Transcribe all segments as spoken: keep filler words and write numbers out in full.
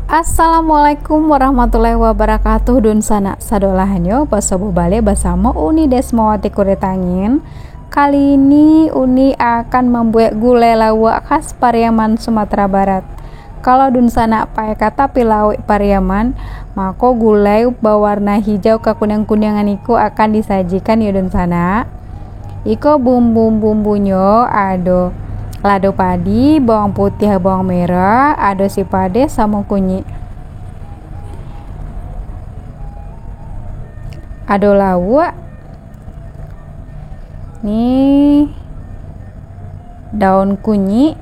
Assalamualaikum warahmatullahi wabarakatuh, dunsanak sadolahnyo, basuo baliak basamo Uni Desmawati Kuretangin. Kali ini Uni akan mambuek gulai lauak khas Pariaman, Sumatera Barat. Kalau dunsanak pakai ka tapi lauik Pariaman, mako gulai bawarna hijau kakuniang-kuniangan iko akan disajikan yo dunsanak. Iko bumbu-bumbunyo ado lado padi, bawang putiah, bawang merah, ado sipadeh samo kunyik. Ado lauak, ni daun kunyik,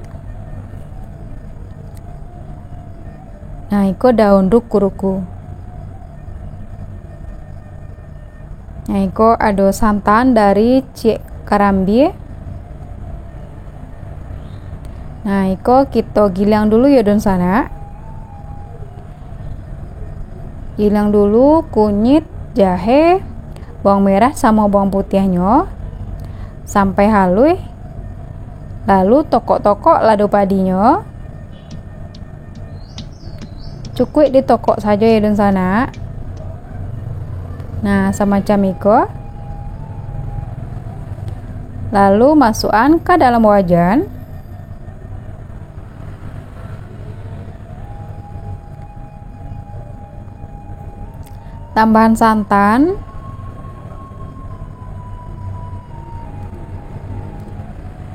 nah iko daun ruku-ruku. Nah, iko ado santan dari ciek karambia. Nah, iko kito giliang dulu yo dunsanak. Giliang dulu kunyit, jahe, bawang merah samo bawang putiahnyo sampai haluih. Lalu tokok-tokok lado padinyo. Cukuik ditokok sajo yo dunsanak. Nah, samacam iko. Lalu masuakan ka dalam wajan. Tambahan santan,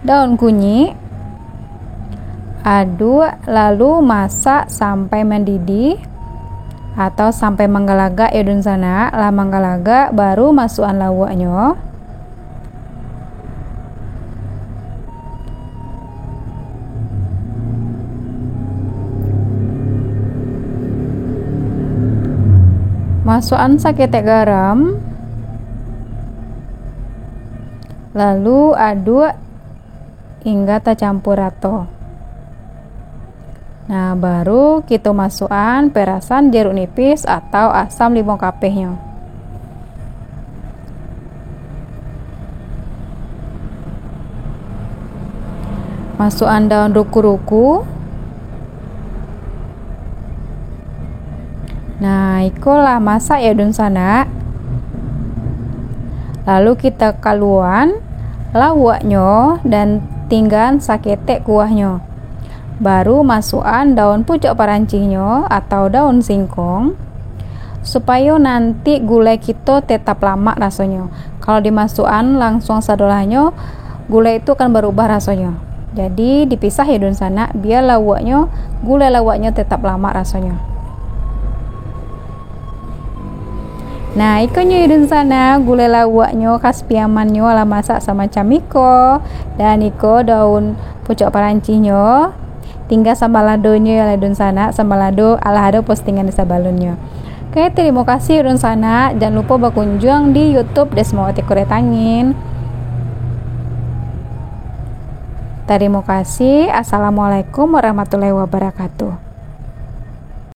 daun kunyik, aduak, lalu masak sampai mandidih atau sampai manggalagak yo dunsanak. Lah manggalagak, baru masuakan lauaknyo. Masuakan saketek garam, lalu aduak hingga tacampua rato. Nah, baru kito masuakan perasan jeruk nipis atau asam limau kapehnyo. Masuakan daun ruku-ruku. Nah, iko lah masak yo dunsanak. Lalu kito kaluan lauaknyo dan tinggaan saketek kuahnyo. Baru masuakan daun pucuak parancihnyo atau daun singkong, supayo nanti gulai kito tetap lamak rasonyo. Kalau dimasuakan langsuang sadolahnyo, gulai itu akan barubah rasonyo. Jadi, dipisah yo dunsanak, bia lauaknyo, gulai lauaknyo tetap lamak rasonyo. Nah, ikonyo yo dunsanak, gulai lauaknyo khas Piamannyo lah masak samacam iko. Dan iko daun pucuak parancihnyo. Tingga sambaladonyo yo lah dunsanak, sambalado alah ado postingan di sabalunnyo. Oke, tarimo kasih yo dunsanak. Jan lupo bakunjuang di YouTube Desmawati Kuretangin. Tarimo kasih. Assalamualaikum warahmatullahi wabarakatuh.